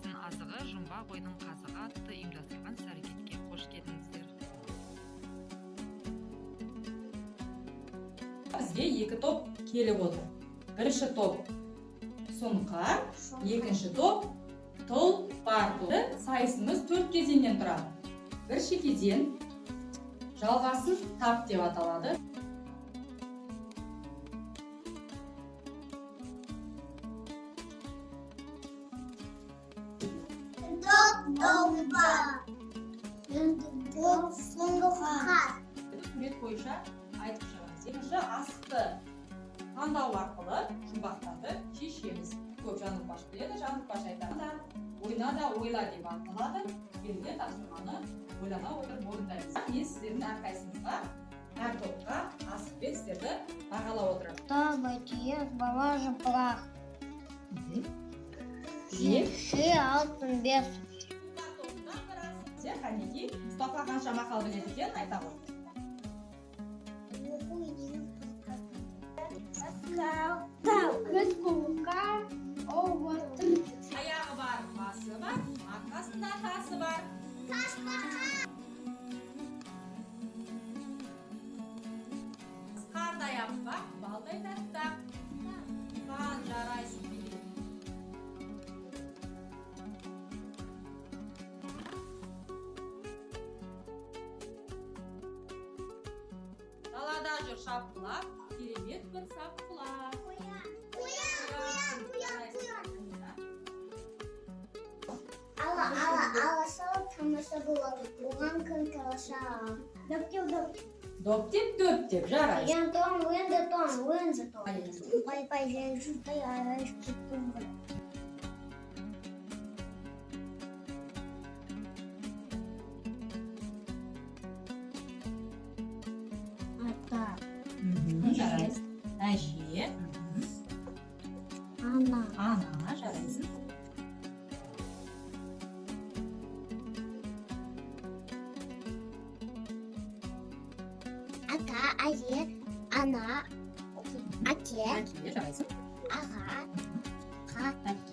Жейтін азығы жұмбақ ойдың қазығы атты ұйымдастырған іс-әрекетке қош келдіңіздер. Бізге екі топ келіп отыр. Бірінші топ Сұңқар, екінші топ Тұлпар. Сайысымыз төрт кезеңнен тұрады. Бірінші кезең «Жалғасын тап» деп аталады. Доп, долба. Доп, сұңқар. Сурет бойынша айтып шығамыз. Екінші, асықты таңдау арқылы жұмбақтарды шешеміз. Көп Жаңылпаш біледі, Жаңылпаш айтады да, «Ойна да ойла» деп аталады. Берілген тапсырманы ойлана отырып орындаймыз. Мен сіздердің әрқайсыңызға, әр топқа асықпен сіздерді бағалап отырамын. Табай тиек, бала жапырақ. Жиек. Жеті, алтын, бес. Сен, қанекей, Мұстафа қанша мақал біледі екен, айта ғой. Аяғы бар, басы бар, арқасында тасы бар. Қардай аппақ, балдай тәтті, қан жарайсың деген. Далада жүр шапқылап, керемет бір сап құлақ. Қоян, қоян, қоян. Ала, ала, аласа тамаша болады. Оған кім талаша? Доп деп, доп. Доп деп, дөп деп, жарайсың. Мен том, енді том, енді том. Пай, пай, жай, жұртай, ай, ай, кеттім. Ата. Жарайсың. Әже. Ана. Ана, жарайсың. Ата, әже, ана, әке, Әке, жарайсың. Аға, қа, Әпке.